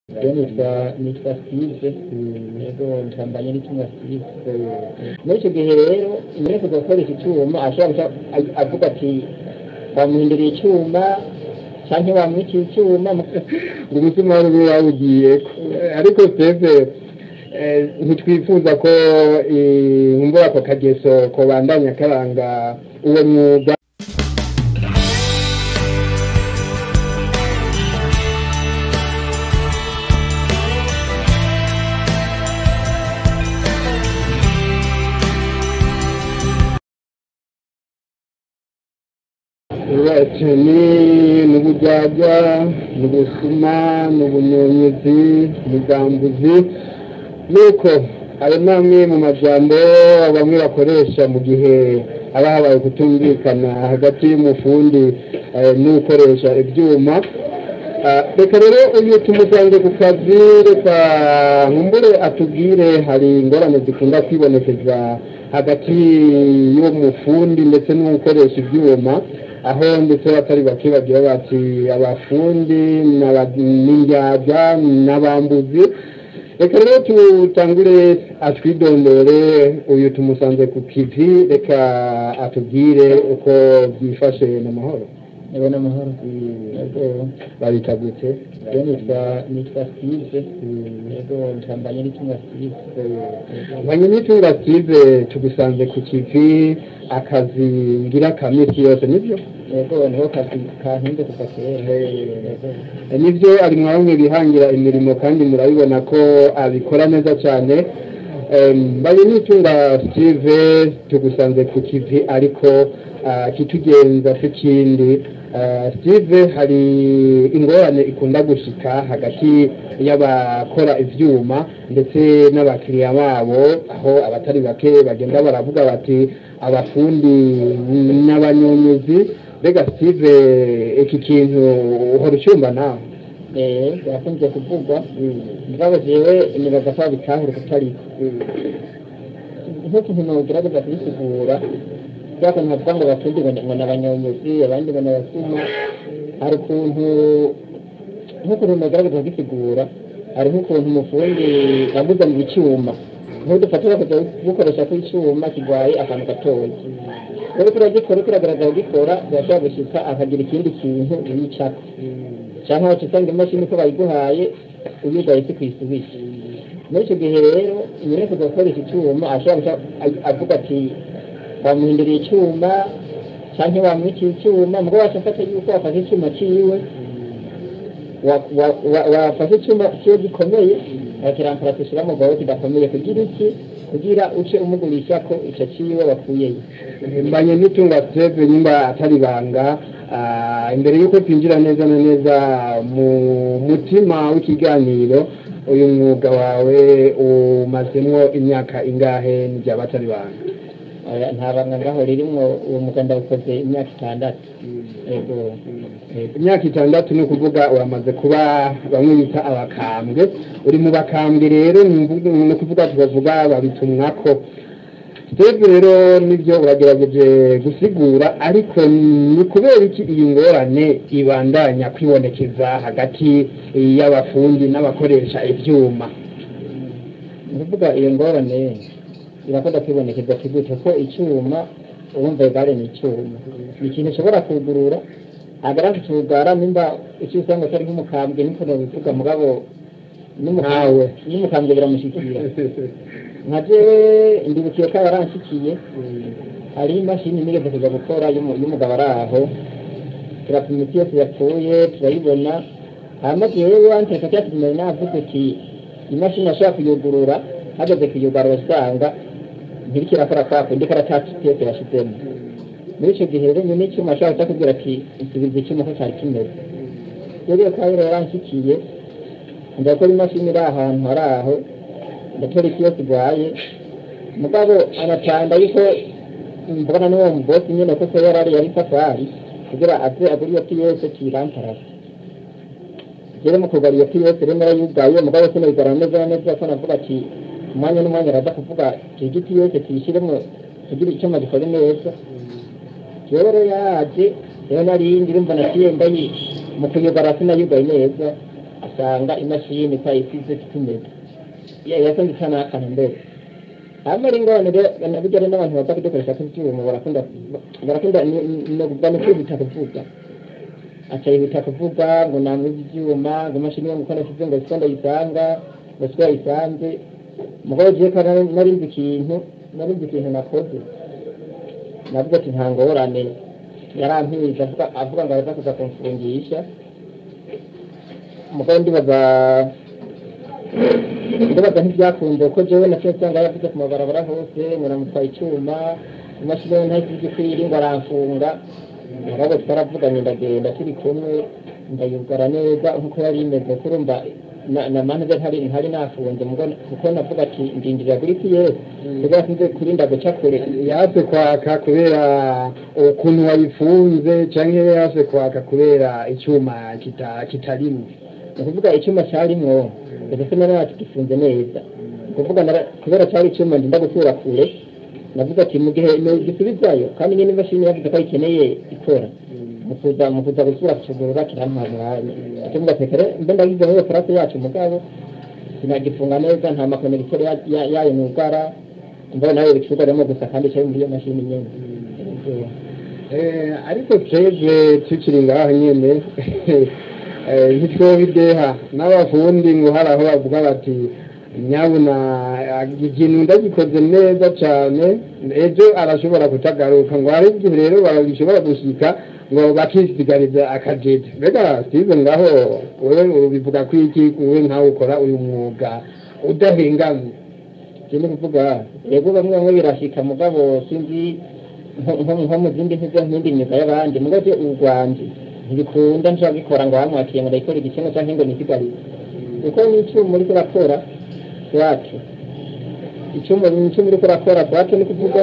Nitwa Steve, yego, ntambanye n'icyuma Steve. Muri icyo gihe rero, imbere yo kuza gukoresha icyuma, ashobora guca avuga ati bamuhinduriye icyuma canke bamwiciye icyuma. Ngo umusumari ube wawugiyeko. Ariko Steve, ntitwifuza ko nkumbura ako kageso kobandanya karanga uwo mwuga. Ni n'uburyarya, n'ubusuma, n'ubunyonyezi, n'ubwambuzi. Nuko ayo ni amwe mu majambo bamwe bakoresha mu gihe haba habaye kutumvikana hagati y'umufundi n'ukoresha ibyuma. Reka rero uyu tumusanze ku kazi, reka nkumbure atubwire hari ingorane zikunda kwibonekeza hagati y'uwo mufundi ndetse n'ukoresha ibyuma, aho ndetse batari bake bagira bati abafundi n'indyarya n'abambuzi. Reka rero tutangure atwidondore. Uyu tumusanze ku kivi, reka atubwire uko byifashe. N'amahoro? Yego, n'amahoro, yego. Babita gute? Je nitwa Steve, yego, ntambanye n'icyuma Steve. Mbanyenitunga Steve, tugusanze ku kivi, akazi ngira ka misi yose, nibyo? Yego, niho kazi kantunze kuva kera, yego. Nibyo, ari mwa bamwe bihangira imirimo kandi murabibona ko abikora neza cyane. Mbanyenitunga Steve, tugusanze ku kivi, ariko kitugenza si kindi. Steve, hari ingorane ikunda gushika hagati y'abakora ivyuma ndetse n'abakiriya babo, aho abatari bake bagenda baravuga bati abafundi n'abanyonyezi. Mbega Steve, iki kintu uhora ucyumva nawe? Birakunze kuvugwa, mugabo jewe nibaza ko babitahura kutariko nk'ukuntu nogerageza kubisigura. Bya kuntu bavuga ngo abafundi ngo ni abanyonyezi, abandi ngo ni abasuma, hari ukuntu nk'ukuntu nogerageza kugisigura, hari nk'ukuntu umufundi yamuzanira icyuma, nk'udufatira kuja gukoresha ko icyuma kirwaye akantu gatoya, rero turagikora, turagerageza kugikora, birashobora gushika akagira ikindi kintu yicako, canke waca usanga imashini ko bayiguhaye uyugaye si kwisubiza. Muri icyo gihe rero, imbere yo kuza gukoresha icyuma, ashobora guca avuga ati bamuhinduriye icyuma canke bamwiciye icyuma. Mugabo waca afata yuko wafashe icyuma ciwe, wafashe icyuma ciwe gikomeye, akirampara tushira mu gwawe kidakomeye kugira iki? Kugira uce umugurisha ko ico ciwe wakuyeyo. Mbanyenitunga Steve, nyumba atari ibanga, imbere y'uko twinjira neza na neza mu mutima w'ikiganiro, uyu mwuga wawe umazemwo imyaka ingahe n'ibyaba atari ibanga? Oya, nta banga ngaho ririmwo. Uwo mwuga ndawukoze imyaka 6, yego. Imyaka 6, ni ukuvuga uramaze kuba bamwe bita abakambwe. Uri mu bakambwe rero, ni ukuvuga tubavuga babitumwako. Steve, rero nibyo uragerageje gusigura, ariko ni kubera iki iyi ngorane ibandanya kwibonekeza hagati y'abafundi n'abakoresha ivyuma? Ni ukuvuga iyo ngorane irakunda kwibonekeza kigute ko icyuma, urumva igare ni icyuma, ni ikintu ushobora kugurura agara kutugara, nimba icyo usanga atari nk'umukambwe, niko nobivuga, mugabo Nkawe. n'umukambwe biramushikira. Nka jewe ndibukiye ko yaranshikiye, hari imashini nigeze kuja gukora y'umugabo ari aho, turapima imiti yose yapfuye turayibona. Hama jewe wantereka cya kintu, navuze uti imashini ashobora kuyugurura, hageze kuyugara usanga ntiriko irakora kwa kundi karatasi yose yashizemo. Muri ico gihe rero, nyene icyuma ashobora kuca kubwira ati nsubiza icyuma ko cari kimeze. Rero iyo kabiri yaranshikiye, ndakora imashini iri ahantu hari aho, ndatora ikiyo kirwaye, mugabo anatanga yuko mbona n'uwo mubosi nyene koko yarari yari safari kugira aze agure iyo pièce kiramparasa. Rero mu kugara iyo pièce rero narayugaye, mugabo sinayigara neza neza, ko navuga ati umwanya n'umwanya araza kuvuga tuge pièce tuyishyiremo kugira icyuma gikore neza. Rero yaje rero narindi, urumva naciye ndayi mu kuyugara sinayugaye neza. Asanga imashini twayisize tumeze yasanze itanakana mbere. Hama rero ingorane rero nabijya rero n'abantu baza kudukoresha ivyuma barakunda no kwihuta kuvuga, aca yihuta kuvuga ngo namwe ivyuma, ngo imashini ngo uko nasize ngo siko ndayisanga, ngo siko yayisanze. Mugabo jewe ko narinzi ikintu nakoze, navuga ati nta ngorane. Yarampize avuga ngo araza kuza kumfungisha. Mugabo ndibaza ntivyakunze, kuko jewe naciye nsanga yavuze ku mabarabara hose ngo namutwaye icuma, imashini yo ntayisize ikwiri, ngo aramfunga. Mugabo twaravuganye, ndagenda turi kumwe, ndayugara neza nkuko yari imeze. Kurumva na manager ntari nafunze, mugabo kuko navuga ati ndinjira kuri pièce kugira sinze kurinda guca kure. Yase kwaka kubera ukuntu wayifunze, canke yase kwaka kubera icyuma kitarimwo? Ni ukuvuga icyuma cyarimwo, ndetse nari nakigifunze neza. Ni ukuvuga kubera cyari icyuma ndinda gukura kure, navuga ati mu gihe gisubizayo kandi nyine imashini yavuze ko ayikeneye ikora, mu kuza gusubira kucugurura kirantwara umwanya. Ati reka mbe ndagize muri place yacu, mugabo sinagifunga neza, nta ma connecteur yayo nugara, mbona nayo bicugaramo gusa kandi cyari muri iyo mashini nyene. Ariko twebwe tukiri ngaho nyene, ntitwobideha n'abafundi ngo hari aho bavuga bati nyabuna ikintu ndagikoze neza cane, ejo arashobora kutagaruka, ngo hari igihe rero bishobora gushika ngo bakisigariza akajeje. Mbega Steve, ngaho wewe ubivuga ko iki, wewe nkawe ukora uyu mwuga udahengamye? Je ni kuvuga yego, bamwe bamwe birashika, mugabo sinzi nko mu zindi ntizo nk'indi myuga y'abandi. Mugabo je urwanje ntibikunda, nshobora gukora ngo bamwakiye ngo ndayikora igikemwe canke ngo nisigarize, kuko n'icuma uriko urakora iwacu, icuma uriko urakora iwacu, ni kuvuga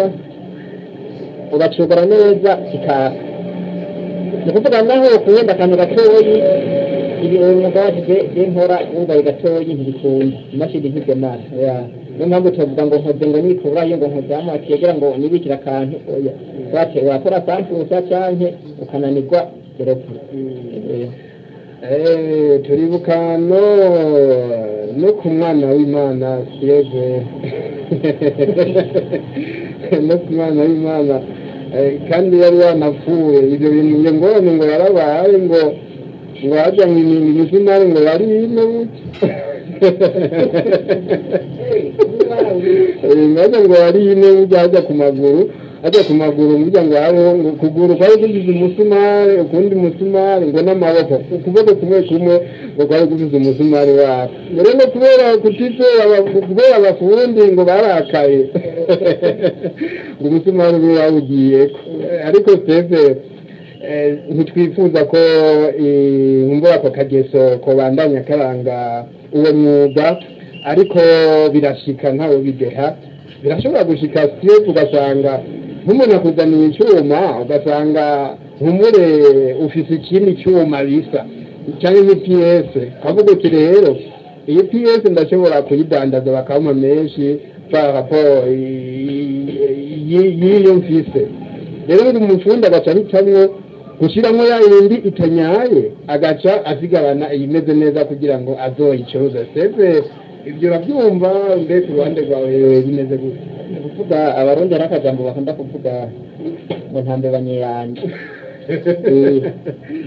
uracugara neza kikaka. Ni ukuvuga naho kuwenda akantu gatoyi, ibi uyu mwuga wacu je nkora wugaye gatoyi ntibikunda, imashini ntibyemara ya. Niyo mpamvu tuvuga ngo nkoze ngo nikurayo, ngo nkoze amwakiye kugira ngo nibikire akantu, oya. Wace wakora sampusa canke ukananirwa zeropu. Turibuka no ku mwana w'Imana Steve, no ku mwana w'Imana, kandi yari yanapfuye. Ibyo bintu, iyo ngorane ngo yarabaye, ngo hajya ngo imisumari ngo yari ine gutya, ngaja ngo yari ine burya, hajya ku maguru burya, ngo hariho ngo ukuguru kwari kugize umusumari, ukundi musumari ngo n'amaboko, ukuboko kumwe kumwe ngo kwari kugize umusumari wako. Rero ngo kubera kutizera, kubera abafundi ngo barakaye, ngo umusumari umwe yawugiyeko. Ariko Steve, ntitwifuza ko nkumbura ako kageso kobandanya karanga uwo mwuga, ariko birashika, ntawe bideha, birashobora gushika Steve, ugasanga nk'umuntu akuzaniye icyuma, ugasanga nkumure ufise ikindi cyuma bisa cyangwa ni pièce, kavuga uti rero iyi pièce ndashobora kuyidandaza bakampa menshi par rapport y'iyo mfise. Rero buri mufundi agaca ahitamwo gushiramwo ya yindi itanyaye, agaca asigarana iyimeze neza kugira ngo azoyicuruze. Seve, ibyo urabyumva? Mbe ku ruhande rwawe bimeze gute? Ni ukuvuga Abarundi hari akajambo bakunda kuvuga ngo ntambe banyeranda.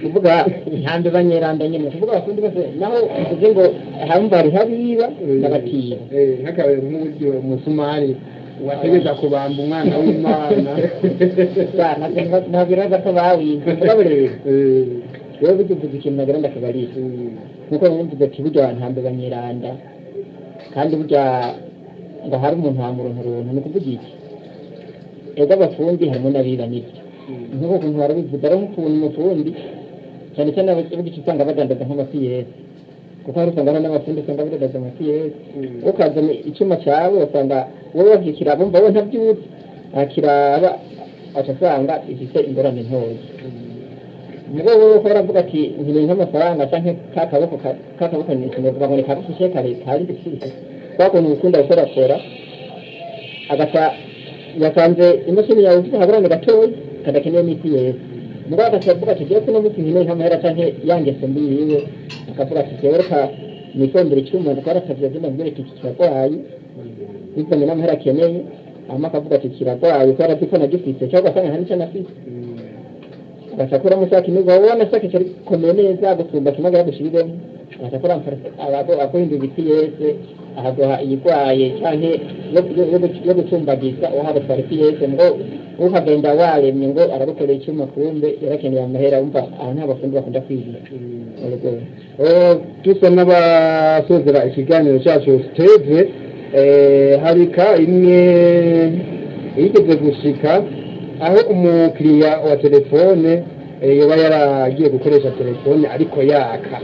Kuvuga ntambe banyeranda nyine, kuvuga abafundi bose naho mvuze ngo hamva hariho abiba n'abatiba. Nk'akarorero, nk'uburyo umusumari wategeza kubamba umwana w'Imana. Ntabwo biraza ko bawize, mugabo rero wewe burya uvuze ikintu nagira ndakabarira, nkuko mvuze ati burya ntambe banyeranda, kandi burya ngo hari umuntu wamuruntu runtu. Ni ukuvuga iki? Ego, abafundi harimo n'abiba, nibyo, nk'uko ukuntu barabivuga. Ari nk'ukuntu umufundi cyane cyane abagice usanga badandaza nk'ama pièces, kuko hari usanga hari n'abafundi usanga badandaza ama pièces. Ukazana icyuma cyawe, usanga wowe wakikira, bumva wowe ntabyutse akiraba, aca asanga ifite ingorane ntoya. Mugabo wowe ukora avuga ati nkeneye nk'amafaranga canke ka kaboko, sinovuga ngo ni kagufishe kare kari gufise kwa kuntu ukunda gukorakora, agaca yasanze imashini yawe ifite akagorane gatoya kadakeneye n'isi yeza. Mugabo agaca avuga ati jewe kuno munsi nkeneye nk'amahera canke yangeso mbi yiwe, akavuga ati jewe reka nikondera icyuma, kuko aratavye zina mbwira ati iki kiragwaye, bivanye n'amahera akeneye. Hama akavuga ati kiragwaye ko arazi ko nagifise, cyangwa ugasanga nta n'icyo anafise, agaca akuramo ishaka imwe wabona ishaka icyo rikomeye neza gusumba kimwe agira gushiriremo, agaca akora aguhindura ipièce, akaguha iyigwaye canke yo gucumbagiza, uha agatwara ipièce ngo ukagenda waremye ngo aragukorera icyuma, kumbe yarakeneye amahera. Wumva aha nta bafundi bakunda kwiga. Yego. Dusa n'abasozera ikiganiro cyacu, Steve, hari ka imwe yigeze gushika aho umukiriya wa telefone yoba yaragiye gukoresha telefone ariko yaka.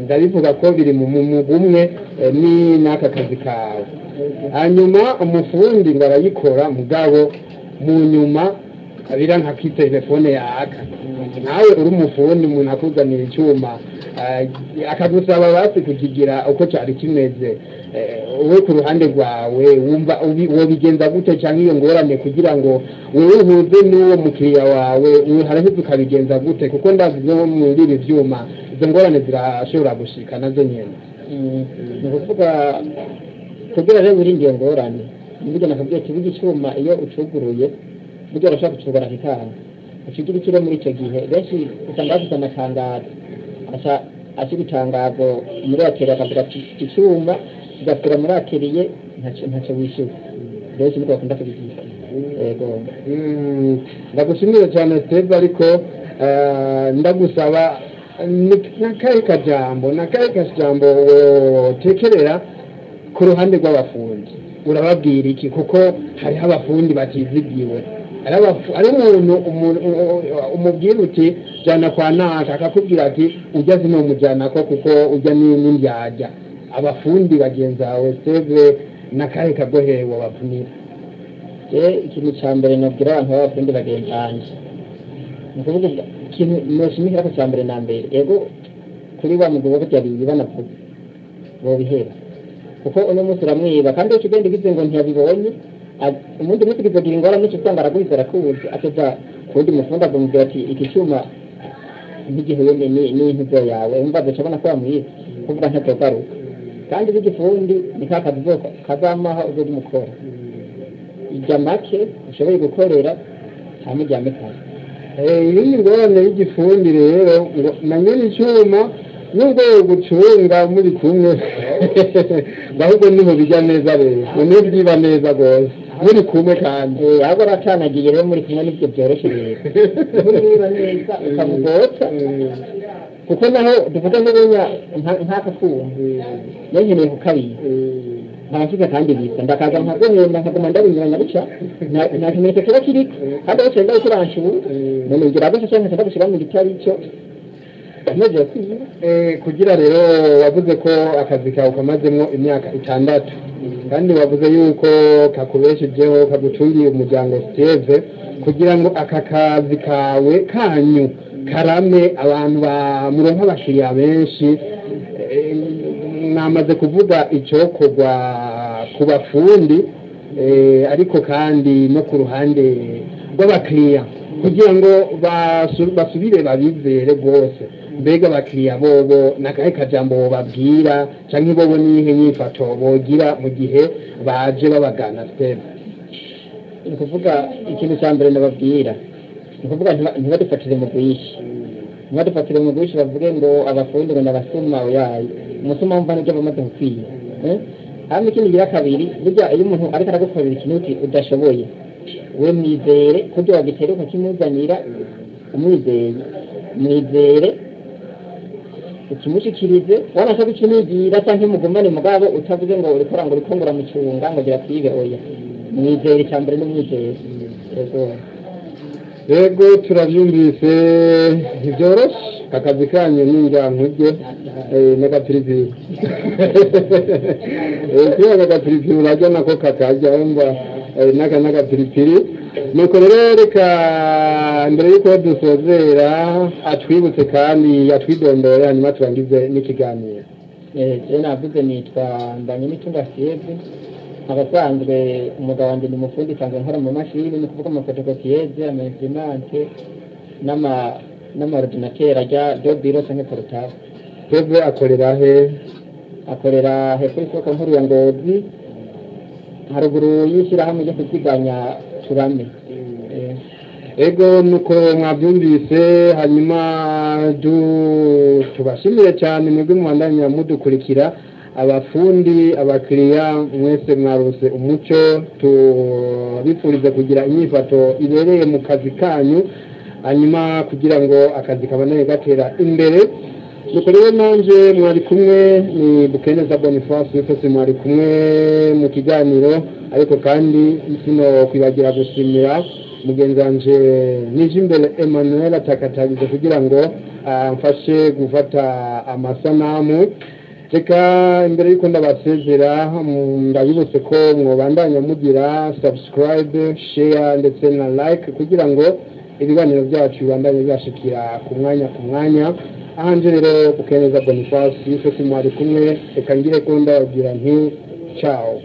Ndabivuga ko biri mu mugwi umwe ni n'aka kazi kawe. Hanyuma umufundi ngo arayikora, mugabo mu nyuma biranka ko telefone yaka. Nawe uri umufundi, umuntu akuzanira icyuma akagusaba basi kukigira uko cyari kimeze, wowe ku ruhande rwawe wumva wobigenza gute? Cyangwa iyo ngorane, kugira ngo wewe uhuze n'uwo mukiriya wawe, haraheze ukabigenza gute? Kuko ndavuze nko muri ibi byuma izo ngorane zirashobora gushika nazo nyene. Ni ukuvuga kugira rero wirinde iyo ngorane, burya nakubwiye ati burya icyuma iyo ucuguruye, burya urashobora kucugura kikanga, ucugira ikiro. Muri icyo gihe benshi usanga bafite amatangazo, aca ashyira itangazo muri atelier, akavuga ati icyuma kigapfira muri atelier ntacyo wishyura. Benshi niko bakunda kubigira, yego. Ndagushimire cyane Steve, ariko ndagusaba nakahe kajambo wotekerera ku ruhande rw'abafundi? Urababwira iki? Kuko hariho abafundi batizigiwe. Hari umuntu umubwira uti jana kwa naka, akakubwira ati ujya sinomujyana ko kuko ujya n'indyarya. Abafundi bagenzi bawe, Steve, nakahe kagohe wabavunira? Je ikintu cya mbere nabwira abantu b'abafundi bagenzi banjye, ni ukuvuga ikintu noshimikira ko cya mbere na mbere, yego, kuri wa mugabo burya biba banavuze bobihera, kuko uno munsi uramwiba kandi uca ugenda ugize ngo ntiyabibonye. Umundi munsi ukizogira ingorane, uca usanga araguhize, arakuzi, ateza ku wundi mufundi, akamubwira ati iki cyuma ntigihuye n'intuzo yawe. Umva azoca abona ko wamwize, kuvuga ntazogaruka. Kandi b'igifundi ni ka kazi kazamaho uzoja umukora ijya make ushoboye gukorera, hama uryame kare. Iyi ngorane y'igifundi rero, ngo na nyiri icyuma nubwo gucunga muri kumwe, ahubwo niho bijya neza rero, ngo niho byiba neza rwose muri kumwe kandi. Ahubwo aracanagiye rero muri kumwe nibyo byoroshye rero, niba neza ukamugotsa, kuko naho duvuga nk'ubunya nk'aka kuma niyo nkeneye kukabika, nkaba kandi bisa ndakaza nkaguhenda, nkaguma ndabinyuranya gutya, nta kimenyetso kiba kiriko, kandi aho cyenda kuranshura none ngira gutya cyangwa nkagenda gushyira mu gitari cyo ntegereje kwiba. Kugira rero wavuze ko akazi kawe kamazemo imyaka 6, kandi wavuze yuko kakubeshejeho, kagutungiye umuryango. Steve, kugira ngo aka kazi kawe kanyu karame, abantu bamuronka abakiriya benshi, mwamaze kuvuga icyokorwa ku bafundi, ariko kandi no ku ruhande rw'abakiriya, kugira ngo basubire babizere rwose, mbega abakiriya bobo nakahe kajambo babwira, canke bobo niyihe nyifato bogira mu gihe baje babagana, Steve? Ni ukuvuga ikintu cya mbere nababwira, ni ukuvuga ntibadufatire mu bwinshi, ntibadufatire mu bwinshi bavuge ngo abafundi ngo ndabasuma. Oyaye, umusuma wumva nibyo bamaze gukwiye, eh? Hama ikindi gira kabiri, burya iyo umuntu ariko aragukorera ikintu udashoboye, we mwizere kurya wagitera ukakimuzanira umwizeye, mwizere ukimushikirize, wanashaka ukimwigira canke mugumane, mugabo utavuze ngo uriko ngo uriko ngo uramucunga ngo gira twibe. Oya, mwizere, icya mbere n'umwizere, yego. Yego, turabyumvise, ntibyoroshe akazi kanyu n'injyankurye n'agapiripiri. Kubera agapiripiri urarya nako kakarya, wumva n'aka n'agapiripiri. Nuko rero reka mbere y'uko dusozera atwibutse kandi atwidondore, hanyuma turangize n'ikiganiro. Je navuze nitwa Mbanyimitunga Steve, abasanzwe umugabo wanjye ni umufundi, nsanzwe nkora mu mashini, ni ukuvuga amaphotocopieuse, ama imprimante. N'ama ordinateur ajya de bureau canke portable. Twebwe akorera he? Akorera hepfo y'isoko nkuru ya Ngozi, haruguru y'ishyirahamwe ryo kuziganya Turame. Ego, nuko mwabyumvise. Hanyuma tubashimire cyane mwebwe mubandanya mudukurikira, abafundi, abakiriya mwese mwarose umuco. Tubifurize kugira inyifato ibereye mu kazi kanyu, hanyuma kugira ngo akazi kabandanye gatera imbere. Nuko rero nanje mwari kumwe ni Bukeneza Boniface, twese mwari kumwe mu kiganiro. Ariko kandi sino kwibagira gushimira mugenzi wanje Nijimbere Emmanuel atakatagize kugira ngo amfashe gufata amasanamu. Reka imbere y'uko ndabasezera, ndabibutse ko mwobandanya mugira subscribe, share ndetse na like kugira ngo ibiganiro byacu bibandanye bibashikira ku mwanya ku mwanya. Ahanje rero, Bukeneza Boniface, Yusuf mwari kumwe, reka ngire ko ndababwira nti ciao.